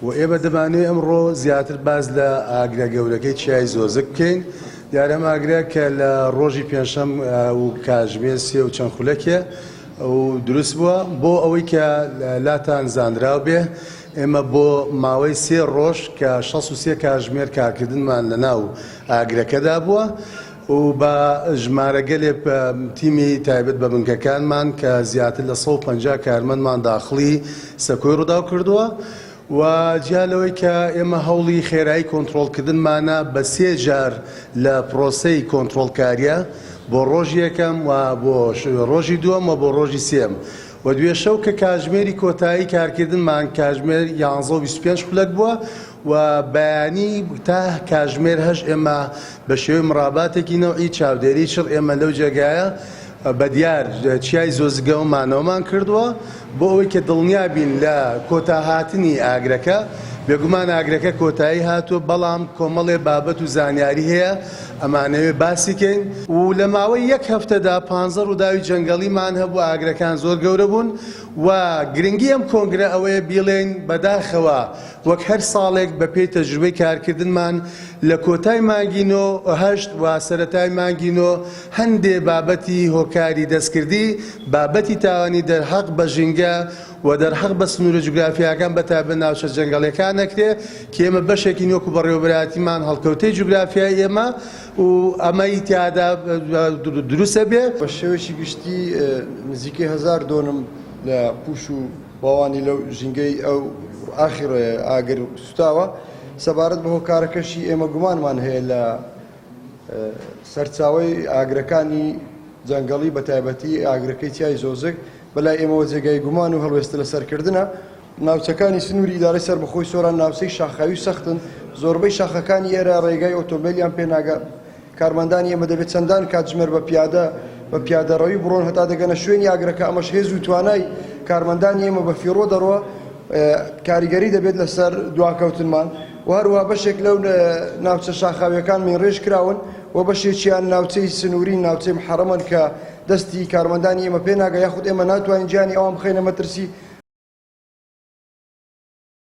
و ئێمە دەمانەوێت ئەمڕۆ زیاتر باس لە ئاگرە گەورەکەی چیای زۆزک بکەین. دیارە ئەم ئاگرە کە لە ڕۆژی پێنجشەم و کاتژمێر سێ و چەند خولەکێ و دروست بووە، بۆ ئەوەی کە لاتان زانراو بێ ئێمە بۆ ماوەی سێ ڕۆژ کە 63 کاتژمێر کارکردنمان لە ناو ئاگرەکەدا بووە و بە ژمارەگەلێ تیمی تایبەت بە بنکەکانمان کە زیاتر لە 150 کارمەندمان داخڵی سەکۆی ڕووداو کردووە و جیا لەوەی کە ئێمە هەوڵی خێرایی کۆنترۆڵکردنمانە بە سێ جار لە پرۆسەی کۆنترۆڵکاریە بۆ ڕۆژی یەکەم و بۆ ڕۆژی دووەم و بۆ ڕۆژی سێم و دوێشەو کە کاژمێری کۆتایی کارکردنمان کاژمێر 11:25 خولەک بووە و بەیانی تا کاژمێر هەشت ئێمە بە شێوەی مڕاباتێکی نەوعی چاودێری چڕ ئێمە لەو جێگایە بە دیار چیای زۆزگەوە مانەوەمان کردووە بۆ ئەوەی کە دڵنیا بین لە کۆتا هاتنی ئاگرەکە، بێگومان ئاگرەکە کۆتایی هاتووە بەڵام کۆمەڵێ بابەت و زانیاری هەیە ئەمانەوێ باسی کەین. و لە ماوەی یەک هەفتەدا پانزە ڕووداوی جەنگەڵیمان هەبوو ئاگرەکان زۆر گەورە بوون و گرنگی ئەم کۆنگرە ئەوەیە بیڵێین بەداخەوە وەک هەر ساڵێک بە پێی تەجروبەی کارکردنمان لە کۆتای مانگی نۆ، هەشت و سەرەتای مانگی نۆ هەندێ بابەتی هۆکاری دەستکردی بابەتی تاوانی دەرحەق بە ژینگە و دەرحەق بە سنوورە جوگرافیاکان بە تایبەت ناوچە جەنگەڵیەکان ئەکرێ کە ئێمە بەشێکین وەکو بەڕێوەبەرایەتیمان هەڵکەوتەی جوگرافیای ئێمە و ئەمەی تیادا دروست ئەبێ. بە شێوەیەکی گشتی نزیکەی هەزار دۆنم لە پووش و باوانی لەو ژینگەی ئەو ئاخی ئاگر سوتاوە. سەبارەت بە هۆکارەکەشی ئێمە گومانمان هەیە لە سەرچاوەی ئاگرەکانی جەنگەڵی بە تایبەتی ئاگرەکەی چیای زۆزک بەلای ئێمەوە جێگای گومان و هەڵوێستە لەسەرکردنە. ناوچەکانی سنووری ئیدارەی سەربەخۆی سۆران ناوچەی شاخاوی و سەختن، زۆربەی شاخەکانی ئێرە ڕێگای ئۆتۆمبێلیان پێ ناگا، کارمەندانی ئێمە دەبێت چەندان کاتژمێر بە پیادە بە پیادەڕەوی بڕۆن هەتا دەگەنە شوێنی ئاگرەکە، ئەمەش هێز و توانای کارمەندانی ئێمە بە فیڕۆ دەڕوا، کاریگەری دەبێت لەسەر دواکەوتنمان و هەروەها بەشێک لەو ناوچە شاخاویەکان مینڕێژ کراون و بەشێکیان ناوچەی سنوورین، ناوچەی محەڕەمن کە دەستی کارمەندانی ئێمە پێ ناگا یاخود ئێمە ناتوانین گیانی ئەوان بخەینە مەترسی.